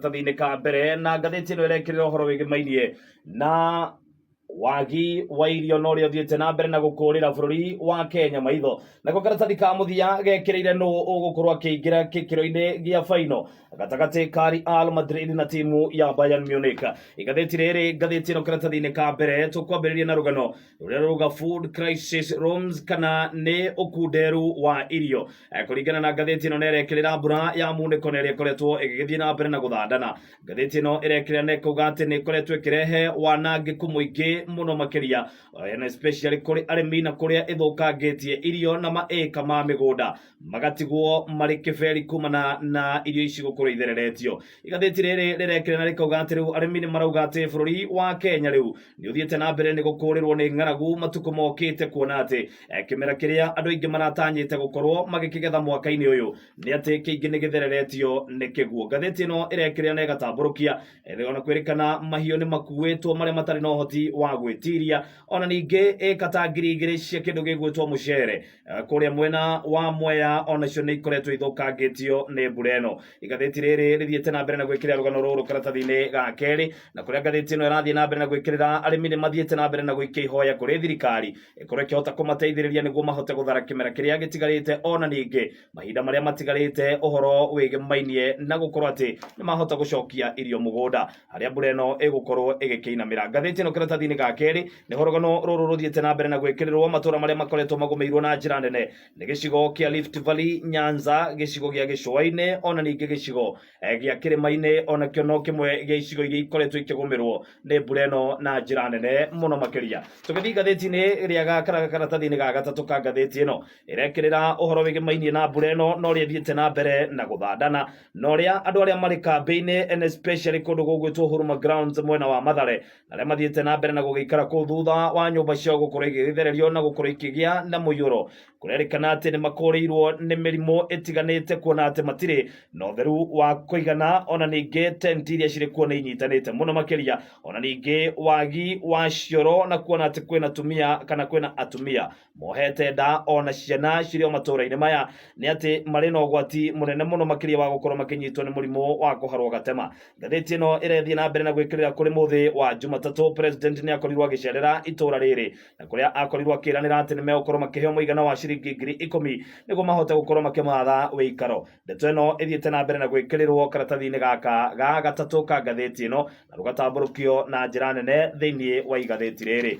Karatathi-inĩ ka mbere, na ngathĩti ĩno ĩrekĩrĩra ũhoro wĩgĩmainie na wagi wa irio na ũrĩa ũthiĩte na mbere na gũkũrĩra bũrũri wa Kenya maitho. Nako karatathi ka mũthia gekĩrĩire nũ ũgũkorwo akĩingĩra kĩkĩro-inĩ gĩa baino gatagatĩ ka Real Madrid na timu ya Bayern Munich. Igathĩti rĩrĩ ngathĩti ĩno karatathi-inĩ ka mbere tũkwambĩrĩria na rũgano rũrĩa rũruga food crisis rooms kana nĩ ũkunderu wa irio. Kũringana na ngathĩti ĩno nĩrekĩrĩra mbura ya munĩko na ĩrĩa ĩkoretwo ĩgĩgĩthiĩ na mbere na gũthandana. Ngathĩti ĩno ĩrekĩrĩra na ĩkauga atĩ nĩ ĩkoretwo ĩkĩrehe wanangĩku mũingĩ mũno makĩria na especially kũrĩ arĩmi na kũrĩa ĩthũkangĩtie irio na maĩka ma mĩgũnda magatigwo marĩ kĩberi kumana na irio ici gũkorwo ithereretio. Igathĩti rĩrĩ rĩrekĩrĩra na rĩkauga atĩ rĩu arĩmi nĩ marauga atĩ bũrũri wa Kenya rĩu nĩ ũthiĩte na mbere nĩ gũkũrĩrwo nĩ ng'aragu matukũ mokĩte kuona atĩ kĩmera kĩrĩa andũ aingĩ maratanyĩte gũkorwo magĩkĩgetha mwaka-inĩ ũyũ nĩ atĩ kĩingĩ nĩ gĩthereretio nĩ kĩguũ. Ngathĩti ĩno ĩrekĩrĩra na ĩgatambũrũkia ona kwĩrĩkana mahiũ nĩ makuĩtwo marĩa matarĩ na ũhoti wa gwĩtiria ona ningĩ ĩka ta 2000 cia kĩndũ gĩgwĩtwo mũcere kũrĩa mwena wa Mwea onacio nĩ ikoretwo ithũkangĩtio nĩ mbura ĩno. Igathĩti rĩrĩ rĩthiĩte na mbere na gwĩkĩrĩra rũgano rũrũ karatathi-inĩ ga kerĩ na kũrĩa ngathĩti ĩno ĩrathiĩ na mbere na gwĩkĩrĩra arĩmi nĩ mathiĩte na mbere na gũikia ihoya kũrĩ thirikari ĩkorwo ĩkĩhota kũmateithĩrĩria nĩguo mahote gũthara kĩmera kĩrĩa gĩtigarĩte ona ningĩ mahinda marĩa matigarĩte ũhoro wĩgĩmainie na gũkorwo atĩ nĩ mahota gũcokia irio mũgũnda harĩa mbura ĩno ĩgũkorwo ĩgĩkĩinamĩra. Ngathĩti ĩno kĩratathi-inĩ ga kerĩ nĩho rũgano rũrũ rũthiĩte na mbere na gwĩkĩrĩrwo matũra marĩa makoretwo magũmĩirwo na njĩra nene nĩ gĩcigo kĩa Rift Valley, Nyanza, gĩcigo gĩa gĩcũa-inĩ ona ningĩ gĩcigo gĩa kĩrĩma-inĩ onakĩo no kĩmwe gĩa icigo iria ikoretwo ikĩgũmĩrwo nĩ mbura ĩno na njĩra nene mũno makĩria. Tũgĩthiĩ ngathĩti-inĩ ĩrĩa karatathi-inĩ ga gatatũ ka ngathĩti ĩno ĩrekĩrĩra ũhoro wĩgĩmainie na mbura ĩno na ũrĩa ĩthiĩte na mbere na gũthandana na ũrĩa andũ arĩa marĩ kambĩ-inĩ and especially kũndũ gũgwĩtwo Huruma Grounds mwena wa Mathare na arĩa mathiĩte na mbere na gũgĩikara kũu thutha wa nyũmba ciao gũkorwo igĩthererio na gũkorwo ikĩgĩa na mũiyũro. Kũrerĩkana atĩ nĩ makũrĩirwo nĩ mĩrimũ ĩtiganĩte kuona atĩ matirĩ na ũtheru wa kũigana ona ningĩ tenti iria cirĩ kuo nĩ inyitanĩte mũno makĩria ona ningĩ wagi wa cioro na kuona atĩ kwĩna atumia kana kwĩna atumia mohete nda ona ciana cirĩ o matũra-inĩ maya nĩ atĩ marĩ na ũgwati mũnene mũno makĩria wa gũkorwo makĩnyitwo nĩ mũrimũ wa kũharwo gatema. Ngathĩti ĩno ĩrethiĩ na mbere na gwĩkĩrĩra kũrĩ mũthĩ wa Jumatatũ president nĩ akorirwo agĩcerera itũra rĩrĩ na kũrĩa akorirwo akĩranĩra atĩ nĩ megũkorwo makĩheo mũigana wa ciringi 10,000 nĩguo mahote gũkorwo makĩmatha wĩikaro. Ndeto ĩno ĩthiĩte na mbere na gwĩkĩrĩrwo karatathi-inĩ gaka ga gatatũ ka ngathĩti ĩno na rũgatambũrũkio na njĩra nene thĩinĩ wa igathĩti rĩrĩ.